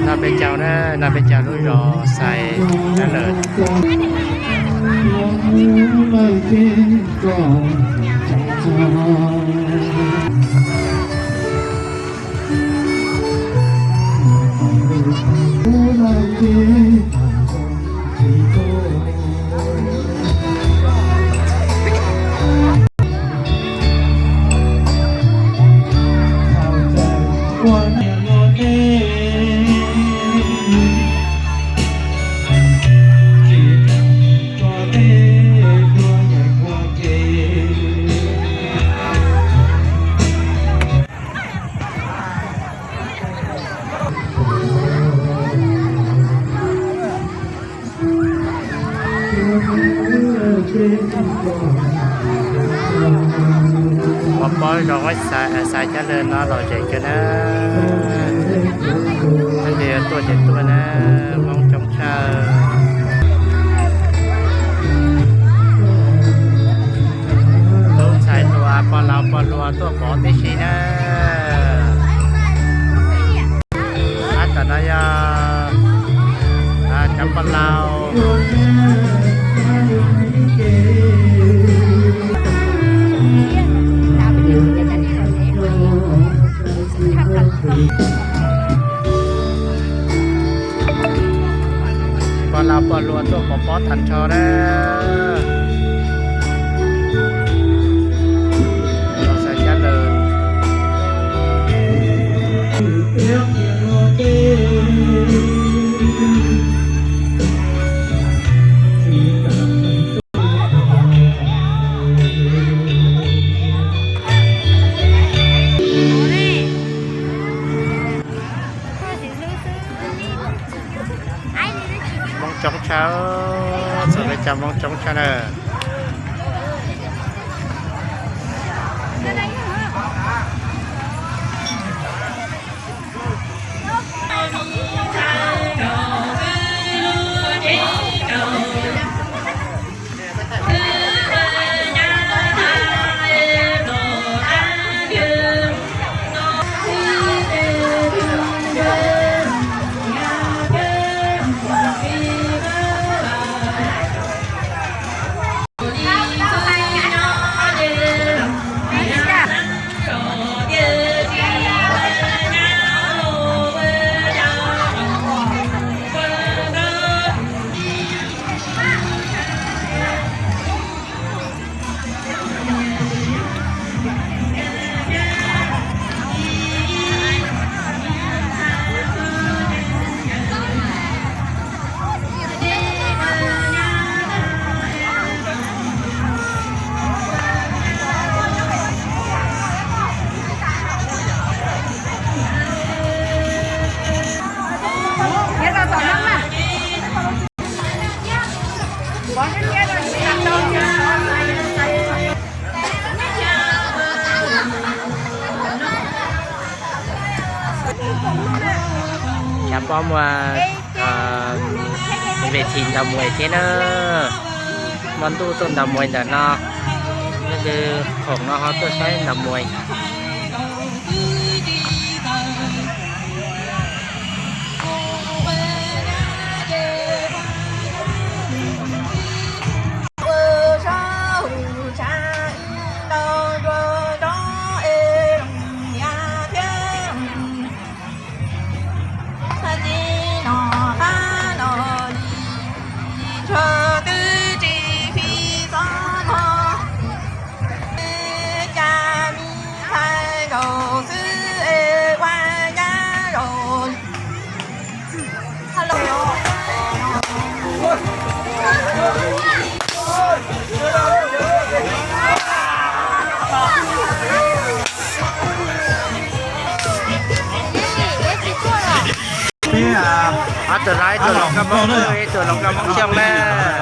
No peb caug na, no peb caug lub zos Xais Cab Lawm. Pov pob zos Xais Cab Lawm no lom zem kawg na. Leej twg tuaj ces tuaj na, Hmoob coob tshaj. Tub ntxhais hluas pog laus pog hluas tuaj pov tib si na. Ab, tam no yog cov pog laus. Pog laus pog hluas tuaj pov pob tag nrho na. Los Xais Cab Lawm. Hmoob coob tshaj, txhua peb caug Hmoob coob tshaj na. Cov pom muaj ves thim ntaus muas thiab na, hmo ntuj tuaj ntaus muas ntawm no, leej twg khoom no ho tuaj saib ntaus muas. Ob tug laus, ib tug hluas nkauj Hmoob, ib tug hluas nkauj Hmoob Xyooj na.